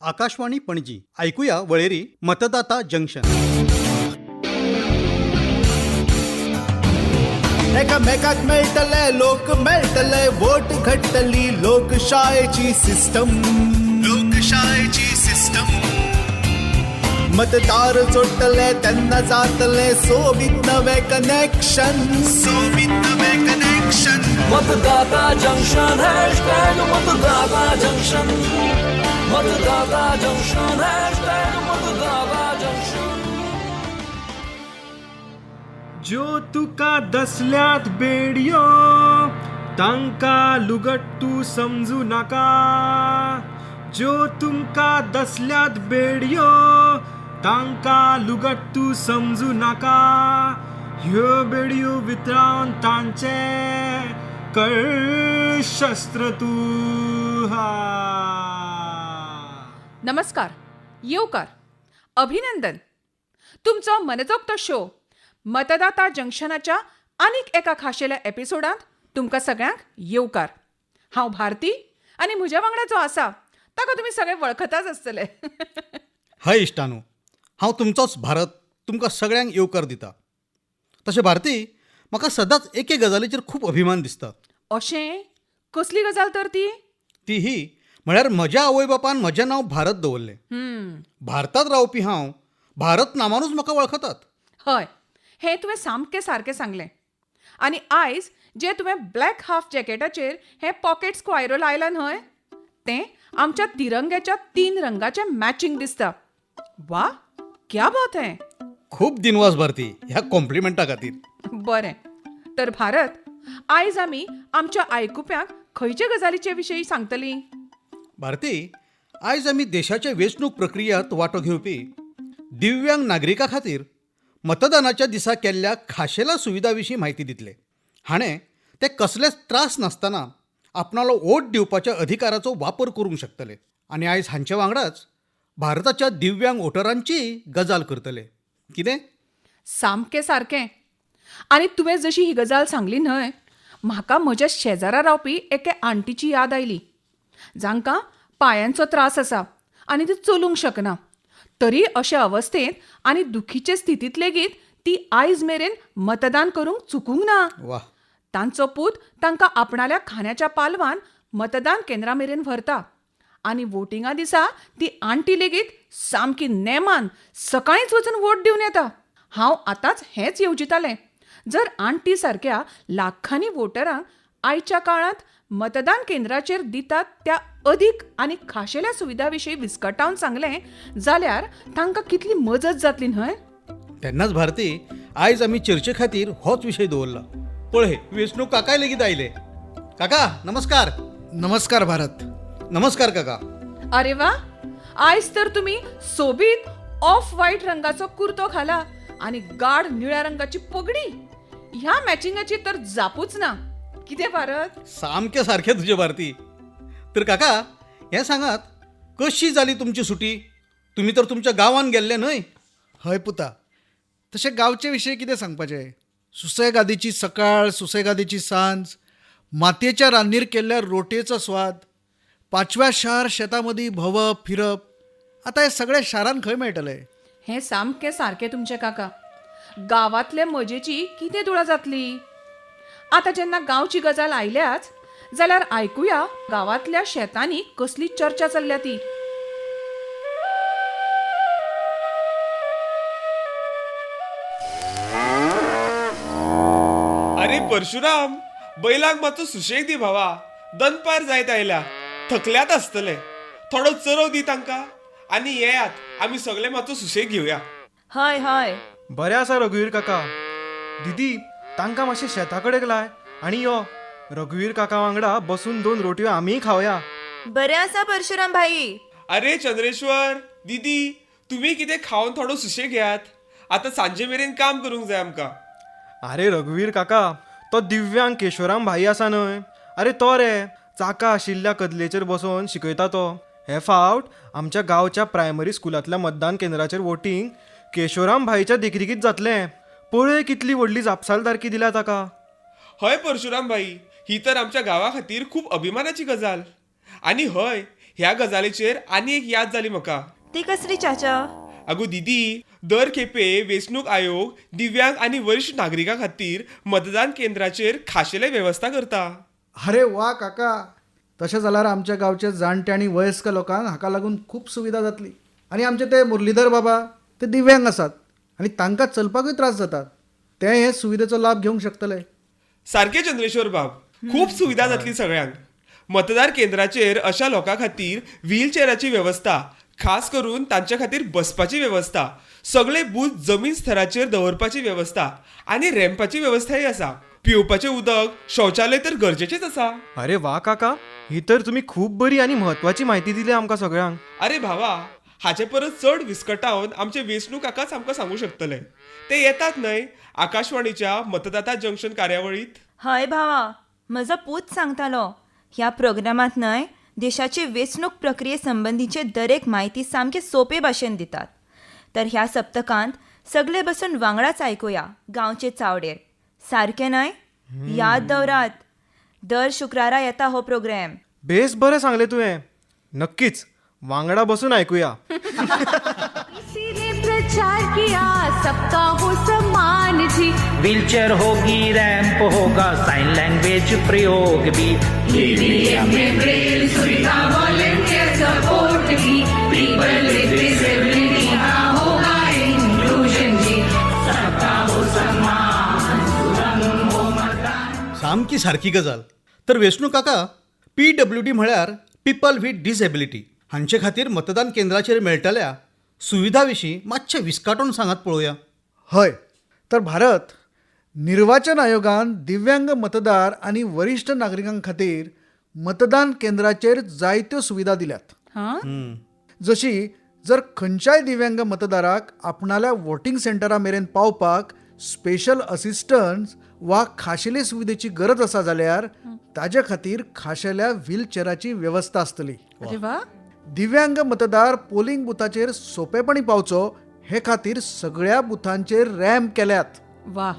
आकाशवाणी पणजी. आयकुया वळेरी मतदाता जंक्शन. एकामेकाक मेळटले, लोक मेळटले, वोट घडटली लोकशायेची सिस्टम, लोकशायेची सिस्टम. मतदार जोडटले तेन्ना जातले सोबीत नवे कनेक्शन, सोबीत नवे कनेक्शन. मतदाता जंक्शन, हॅशटॅग मतदाता जंक्शन. मतदाता जंक्शन, हॅशटॅग मतदाता जंक्शन. ज्यो तुका दसल्यात बेडयो, तांकां लुगट तूं समजू नाका. ज्यो तुमकां दसल्यात बेडयो, तांकां लुगट तूं समजू नाका. ह्यो बेडयो वितरावन तांचे कळ शस्त्र तूं हा. नमस्कार, येवकार, अभिनंदन. तुमचो मनजोगतो शो मतदाता जंक्शनाच्या आनीक एका खाशेल्या एपिसोडांत तुमकां सगळ्यांक येवकार. हांव भारती आनी म्हज्या वांगडा जो आसा ताका तुमी सगळे वळखताच आसतले. हय इश्टानू, हांव तुमचोच भारत तुमकां सगळ्यांक येवकार दिता. तशें भारती, म्हाका सदांच एके गजालीचेर खूब अभिमान दिसता. अशें? कसली गजाल तर ती? ती ही, म्हळ्यार म्हज्या आवय बापान म्हजें नांव भारत दवरलें. भारतांत रावपी हांव भारत नांवानूच म्हाका वळखतात. हय, हें तुवें सामकें सारकें सांगलें. आनी आयज जें तुवें ब्लॅक हाफ जॅकेटाचेर हें पॉकेट स्क्वायरो लायलां न्हय, तें आमच्या तिरंग्याच्या तीन रंगाचें मॅचिंग दिसता. वा, क्या बात है! खूब दिनवास भारती ह्या कॉम्प्लिमेंटा खातीर. बरें तर भारत, आयज आमी आमच्या आयकुप्यांक खंयचे गजालीचे विशयी सांगतलीं? भारती, आयज आमी देशाच्या वेंचणूक प्रक्रियांत वांटो घेवपी दिव्यांग नागरिकां खातीर मतदानाच्या दिसा केल्ल्या खाशेल्या सुविधा विशीं म्हायती दितले. हाणें ते कसलेच त्रास नासतना आपणालो वोट दिवपाच्या अधिकाराचो वापर करूंक शकतले. आनी आयज हांचे वांगडाच भारताच्या दिव्यांग वोटरांचीय गजाल करतले. कितें? सामकें सारकें. आनी तुवें जशी ही गजाल सांगली न्हय, म्हाका म्हज्या शेजारा रावपी एके आण्टीची याद आयली, जांकां पांयांचो त्रास आसा आनी ती चलूंक शकना. तरी अशे अवस्थेंत आनी दुखीचे स्थितींत लेगीत ती आयज मेरेन मतदान करूंक चुकूंक ना. वा! तांचो पूत तांकां आपणाल्या खांद्याच्या पालवान मतदान केंद्रा मेरेन व्हरता आनी वोटिंगा दिसा ती आण्टी लेगीत सामकी नेमान सकाळींच वचून वोट दिवन येता. हांव आतांच हेंच येवजितालें, जर आण्टी सारक्या लाखांनी वोटरांक आयच्या काळांत मतदान केंद्राचेर दितात त्या अदीक आनी खाशेल्या सुविधां विशीं विस्कटावन सांगलें जाल्यार तांकां कितली मजत जातली न्हय? तेन्नाच भारती, आयज आमी चर्चे खातीर होच विशय दवरला. पळय, वेंचणूक काकाय लेगीत आयले. काका, नमस्कार. नमस्कार भारत. नमस्कार काका. अरे वा, आयज तर तुमी सोबीत ऑफ व्हायट रंगाचो कुर्तो घाला आनी गाढ निळ्या रंगाची पगडी. ह्या मॅचिंगाची तर जापूच ना. कितें भारत? सामकें सारकें तुजें भारती. तर काका, हें सांगात, कशी जाली तुमची सुटी? तुमी तर तुमच्या गांवान गेल्ले न्हय? हय पुता, तशें गांवचे विशयी कितें सांगपाचें? सुसेगादीची सकाळ, सुसेगादीची सांज, मातयेच्या रान्नीर केल्ल्या रोटयेचो स्वाद, पांचव्या शार शेतां मदीं भोंवप फिरप, आतां हें सगळें शारांत खंय मेळटलें? हें सामकें सारकें तुमचें काका. गांवांतले मजेची कितें तुळा जातली? आतां जेन्ना गांवची गजाल आयल्याच जाल्यार आयकुया गांवांतल्या शेतांनी कसली चर्चा चल्ल्या ती. अरे परशुराम, बैलांक मातसो सुशेग दी भावा. दनपार जायत आयल्या, थकल्यात आसतले. थोडो चरव दी तांकां आनी येयात, आमी सगळे मातसो सुशेग घेवया. हय हय. बरें आसा रघुवीर काका. दिदी, तांकां मातशें शेता कडेक लाय आनी यो, रघुवीर काका वांगडा बसून दोन रोटयो आमीय खावया. बरें आसा परशुराम भाई. अरे चंद्रेश्वर, दिदी, तुमी कितें खावन थोडो सुशेग घेयात. आतां सांजे मेरेन काम करूंक जाय आमकां. आरे रघुवीर काका, तो दिव्यांग केशवराम भाई आसा न्हय, आरे तो रे चाकां आशिल्ल्या कदलेचेर बसोवन शिकयता तो. हे फावट आमच्या गांवच्या प्रायमरी स्कुलांतल्या मतदान केंद्राचेर वोटींग केशवराम भाईच्या देखरेखीत जातलें. पळय कितली व्हडली जापसालदारकी दिल्या ताका. हय परशुराम भाई, ही तर आमच्या गांवा खातीर खूब अभिमानाची गजाल. आनी हय, ह्या गजालीचेर आनी एक याद जाली म्हाका. ती कसली चाचा? आगो दीदी, दर खेपे वेंचणूक आयोग दिव्यांग आनी वरिश्ठ नागरिकां खातीर मतदान केंद्राचेर खाशेले वेवस्था करता. अरे वा काका, तशें जाल्यार आमच्या गांवचे जाणटे आनी वयस्क लोकांक हाका लागून खूब सुविधा जातली. आनी आमचे ते मुरलीधर बाबा ते दिव्यांग आसात आनी तांकां चलपाकूय त्रास जातात, ते हे सुविधेचो लाभ घेवंक शकतले. सारकें चंद्रेश्वर बाब, खूब सुविधा जातली सगळ्यांक. मतदार केंद्राचेर अशा लोकां खातीर व्हीलचेराची वेवस्था, खास करून तांचे खातीर बसपाची वेवस्था, सगळे बूथ जमीन स्तराचेर दवरपाची वेवस्था आनी रॅम्पाची वेवस्थाय आसा. पिवपाचें उदक, शौचालय तर गरजेचेंच आसा. अरे वा काका, ही तर तुमी खूब बरी आनी म्हत्वाची म्हायती दिली आमकां सगळ्यांक. अरे भावा, हाचे परस चड विस्कटावन आमचे वेंचणूक काकाच आमकां सांगूं शकतले. ते येतात न्हय आकाशवाणीच्या मतदाता जंक्शन कार्यावळींत? हय भावा, म्हजो पूत सांगतालो ह्या प्रोग्रामांत न्हय देशाचे वेंचणूक प्रक्रिये संबंदीचे दरेक म्हायती सामके सोपे भाशेन दितात. तर ह्या सप्तकांत सगळे बसून वांगडाच आयकुया गांवचे चावडेर, सारकें न्हय? याद दवरात, दर शुक्रारा येता हो प्रोग्राम. बेस बरें सांगलें तुवें, नक्कीच वांगडा बसून आयकुया. किसी ने प्रचार किया सबका हो सम्मान जी, व्हीलचेयर होगी, रैंप होगा, साइन लैंग्वेज प्रयोग भी, ईवीएम में ब्रेल सुविधा, वॉलंटियर सपोर्ट भी, पीपल विद डिसेबिलिटी का होगा इंक्लूजन जी, सबका हो सम्मान, सुगम हो मतदान. सामकी सारकी गजाल. तर वेंचणूक काका, PWD म्हळ्यार पिपल विथ डिसेबिलिटी हांचे खातीर मतदान केंद्राचेर मेळटल्या सुविधा विशीं मातशें विस्काटून सांगात पळोवया. हय, तर भारत निर्वाचन आयोगान दिव्यांग मतदार आनी वरिश्ठ नागरिकां खातीर मतदान केंद्राचेर जायत्यो सुविधा दिल्यात. हां, जशी जर खंयच्याय दिव्यांग मतदाराक आपणाल्या वोटिंग सेंटरा मेरेन पावपाक स्पेशल असिस्टन्स वा खाशेली सुविधेची गरज आसा जाल्यार ताजे खातीर खाशेल्या व्हीलचेराची वेवस्था आसतली. अरे वा. दिव्यांग मतदार पोलिंग बुथाचेर सोंपेपणी पावचो हे खातीर सगळ्या बुथांचेर रॅम्प केल्यात. वा.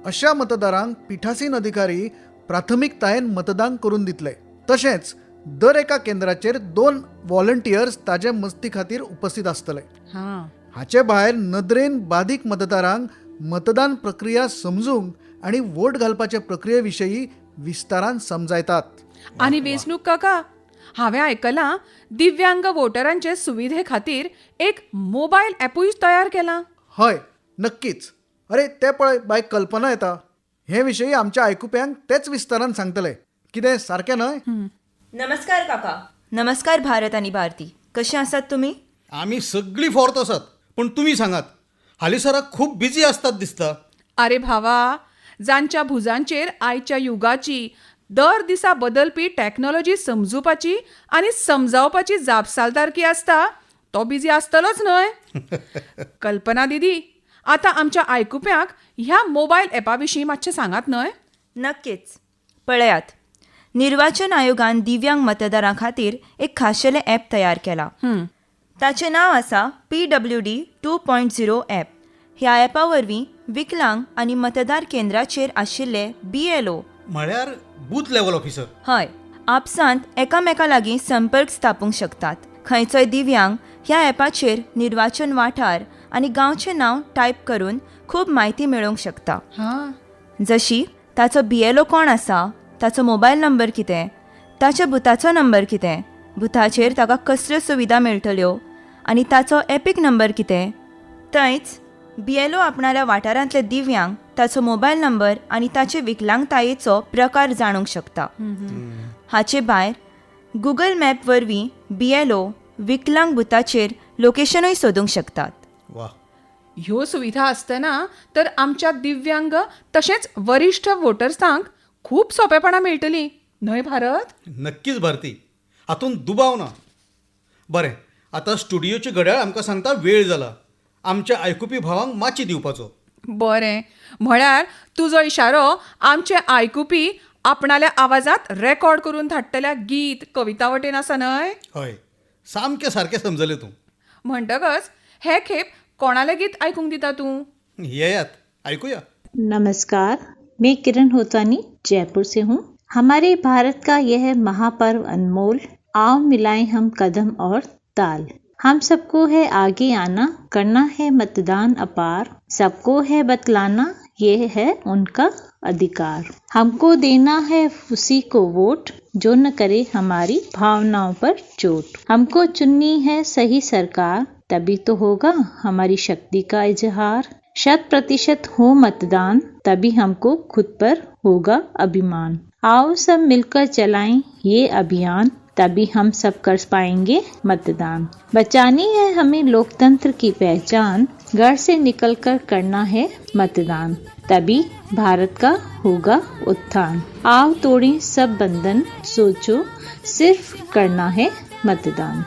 अशा मतदारांक पिठासीन अधिकारी प्राथमिकतायेन मतदान करून दितले. तशेंच दर एका केंद्राचेर 2 व्हॉलंटियर्स ताजे मजती खातीर उपस्थित आसतले. हां, हाचे भायर नदरेन बाधीक मतदारांक मतदान प्रक्रिया समजूंक आनी वोट घालपाचे प्रक्रिये विशीं विस्तारान समजायतात. आनी वेंचणूक काका, हांवें आयकलां दिव्यांग वोटरांचे सुविधे खातीर एक मोबायल ॲपूय तयार केलां. हय नक्कीच. अरे ते पळय बाय कल्पना येता हे विशीं आमच्या आयकुप्यांक तेच विस्तारान सांगतले. कितें सारकें न्हय? नमस्कार काका. नमस्कार भारत आनी भारती, कशें आसात तुमी? आमी सगळीं फोर्त आसात, पूण तुमी सांगात, हालींसराक खूब बिजी आसतात दिसता. अरे भावा, जांच्या भुजांचेर आयच्या युगाची दर दिसा बदलपी टॅक्नोलॉजी समजुपाची आनी समजावपाची जापसालदारकी आसता तो बिजी आसतलोच न्हय? कल्पना दीदी, आतां आमच्या आयकुप्यांक ह्या मोबायल ॲपा विशीं मातशें सांगात न्हय? नक्कीच. पळयात, निर्वाचन आयोगान दिव्यांग मतदारां खातीर एक खाशेलें ॲप तयार केलां. ताचें नांव आसा PWD 2.0 app. ह्या ॲपा वरवीं विकलांग आनी मतदार केंद्राचेर आशिल्ले BLO म्हळ्यार बूथ लेवल ऑफिसर, हय, आपसांत एकामेका लागीं संपर्क स्थापूंक शकतात. खंयचोय दिव्यांग ह्या ॲपाचेर निर्वाचन वाठार आनी गांवचें नांव टायप करून खूब म्हायती मेळोवंक शकता. हां, जशी ताचो BLO कोण आसा, ताचो मोबायल नंबर कितें, ताच्या बुथाचो नंबर कितें, बुथाचेर ताका कसल्यो सुविधा मेळटल्यो आनी ताचो एपीक नंबर कितें. थंयच BLO आपणाल्या वाठारांतले दिव्यांग, ताचो मोबायल नंबर आनी ताचे विकलांगतायेचो प्रकार जाणूंक शकता. हाचे भायर गुगल मॅप वरवीं BLO विकलांग बुथाचेर लोकेशनूय सोदूंक शकतात. वा. ह्यो सुविधा आसतना तर आमच्या दिव्यांग तशेंच वरिश्ठ वोटर्सांक खूब सोंपेपणां मेळटलीं न्हय भारत? नक्कीच भारती, हातूंत दुबाव ना. बरें, आतां स्टुडियोची घड्याळ आमकां सांगता वेळ जाला आमच्या आयकुपी भावांक माची दिवपाचो. बरें, म्हळ्यार तुजो इशारो आमचे आयकुपी आपणाल्या आवाजांत रेकॉर्ड करून धाडटल्या गीत कविता वटेन आसा न्हय? हय, सामकें सारकें समजलें तूं. म्हणटकच हे खेप कोणालें गीत आयकूंक दिता तूं? येयात आयकुया. नमस्कार, मैं किरण होतानी जयपुर से हूँ. हमारे भारत का यह महापर्व अनमोल, आओ मिलाएं हम कदम और ताल। हम सबको है आगे आना, करना है मतदान अपार, सबको है बतलाना ये है उनका अधिकार। हमको देना है उसी को वोट जो न करे हमारी भावनाओं पर चोट। हमको चुननी है सही सरकार, तभी तो होगा हमारी शक्ति का इजहार। 100% हो मतदान, तभी हमको खुद पर होगा अभिमान। आओ सब मिलकर चलाएं ये अभियान, तभी हम सब कर पाएंगे मतदान। बचानी है हमें लोकतंत्र की पहचान, घर से निकलकर करना है मतदान, तभी भारत का होगा उत्थान। आओ तोड़ें सब बंधन, सोचो सिर्फ करना है मतदान।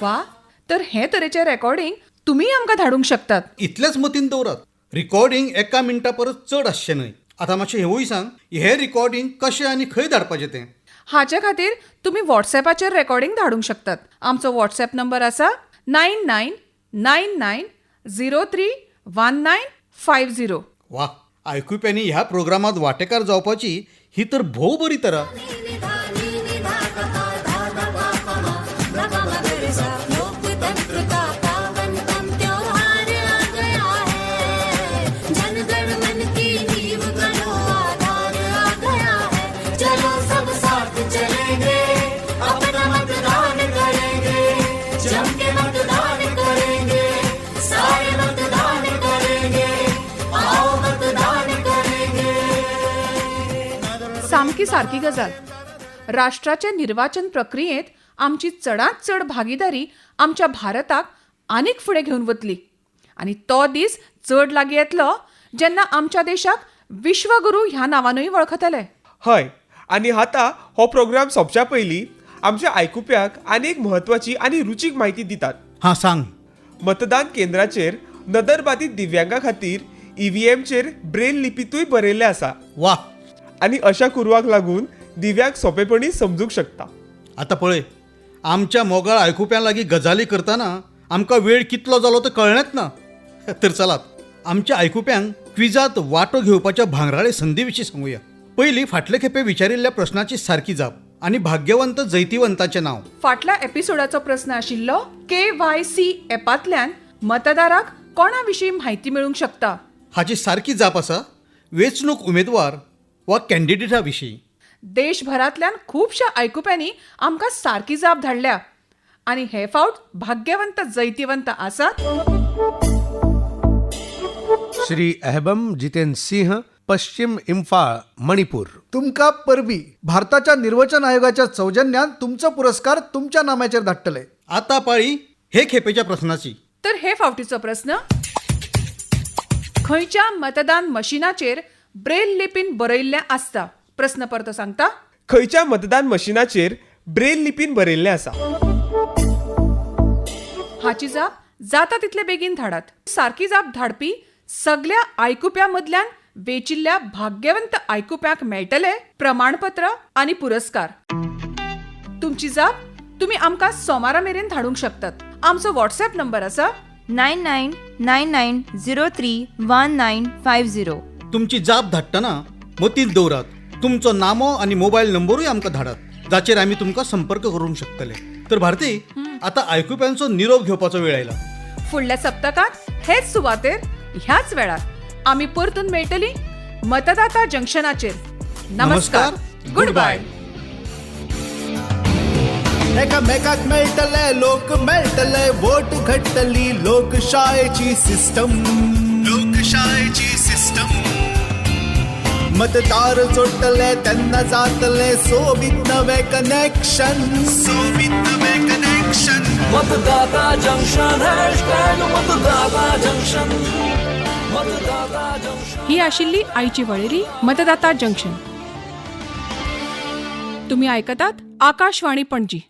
वा, तर हे तरेचें रेकॉर्डिंग तुमीय आमकां धाडूंक शकतात. इतलेंच मतीन दवरात, रिकॉर्डिंग एका मिनटा परस चड आसचें न्हय. आतां मातशें हेवूय सांग, हें रिकॉर्डिंग कशें आनी खंय धाडपाचें तें. हाचे खातीर तुमी वॉट्सॅपाचेर रेकॉर्डिंग धाडूंक शकतात. आमचो वॉट्सॅप नंबर आसा 9999031950. वा, आयकुप्यांनी ह्या प्रोग्रामांत वांटेकार जावपाची ही तर भोव बरी तरा. लोकतंत्र का पावनतम त्योहार आ गया है, जनगण मन की नींव गढ़ो आधार आ गया है। चलो सब साथ चलेंगे, अपना मतदान करेंगे, जम के मतदान करेंगे, सारे मतदान करेंगे, आओ मतदान करेंगे। सामकी सारकी गजाल. राष्ट्राचे निर्वाचन प्रक्रियेंत आमची चडांत चड भागीदारी आमच्या भारताक आनीक फुडें घेवन वतली आनी तो दीस चड लागीं येतलो जेन्ना आमच्या देशाक विश्वगुरू ह्या नांवानूय वळखतले. हय, आनी आतां हो प्रोग्राम सोंपच्या पयलीं आमच्या आयकुप्याक आनी एक म्हत्वाची आनी रुचीक म्हायती दितात. हां, सांग. मतदान केंद्राचेर नदरबाधीत दिव्यांगा खातीर ईव्हीएमचेर ब्रेल लिपींतूय बरयल्लें आसा. वा, आनी अशा कुरवाक लागून दिव्यांग सोंपेपणी समजूंक शकता. आतां पळय, आमच्या मोगाळ आयकुप्यां लागीं गजाली करतना आमकां वेळ कितलो जालो तो कळ्ळेंच ना. तर चलात, आमच्या आयकुप्यांक क्विजांत वांटो घेवपाच्या भांगराळे संदी विशीं सांगुया. पयलीं फाटले खेपे विचारिल्ल्या प्रस्नाची सारकी जाप आनी भाग्यवंत जैतिवंताचें नांव. फाटल्या एपिसोडाचो प्रस्न आशिल्लो, KYC एपांतल्यान मतदाराक कोणा विशीं म्हायती मेळूंक शकता? हाची सारकी जाप आसा वेंचणूक उमेदवार वा कॅन्डिडेटा विशीं. देशभरांतल्यान खुबश्या आयकुप्यांनी आमकां सारकी जाप धाडल्या आनी हे फावट भाग्यवंत जैतिवंत आसात श्री अहबम जितेंद्र सिंह, पश्चिम इम्फाळ, मणिपूर. तुमकां परबी. भारताच्या निर्वाचन आयोगाच्या सौजन्यान तुमचो पुरस्कार तुमच्या नामाचेर धाडटले. आतां पाळी हे खेपेच्या प्रस्नाची. तर हे फावटीचो प्रस्न, खंयच्या मतदान मशिनाचेर ब्रेल लिपीन बरयल्लें आसता? प्रस्न परतो सांगता. खंयच्या मतदान मशिनाचेर ब्रेल लिपीन बरयल्लें आसा? हाची जाप जाता तितले बेगीन धाडात. सारकी जाप धाडपी सगल्या आयकुप्यां मदल्यान वेंचिल्ल्या भाग्यवंत आयकुप्यांक मेळटले प्रमाणपत्र आनी पुरस्कार. तुमची जाप तुमी आमकां सोमारा मेरेन धाडूंक शकतात. आमचो वॉट्सॅप नंबर आसा 9999031950. तुमची जाप धाडटना मतींत दवरात, तुमचो नामो आनी मोबायल नंबरूय आमकां धाडात, जाचेर आमी तुमकां संपर्क करूंक शकतले. तर भारती, आतां आयकुप्यांचो निरोप घेवपाचो वेळ आयला. फुडल्या सप्तकांत हेच सुवातेर ह्याच वेळार आमी परतून मेळटली मतदाता जंक्शनाचेर. नमस्कार, गुड बाय. एकामेकाक मेळटले, लोक मेळटले, वोट घडटली लोकशायेची सिस्टम, लोकशायेची सिस्टम. मतदार जोडटले तेन्ना जातले सोबीत नवे कनेक्शन, सोबीत नवे कनेक्शन. मतदाता जंक्शन हॅशटॅग मतदाता जंक्शन, मतदाता जंक्शन. ही आशिल्ली आयची वळेरी मतदाता जंक्शन. तुम्ही ऐकतात आकाशवाणी पणजी.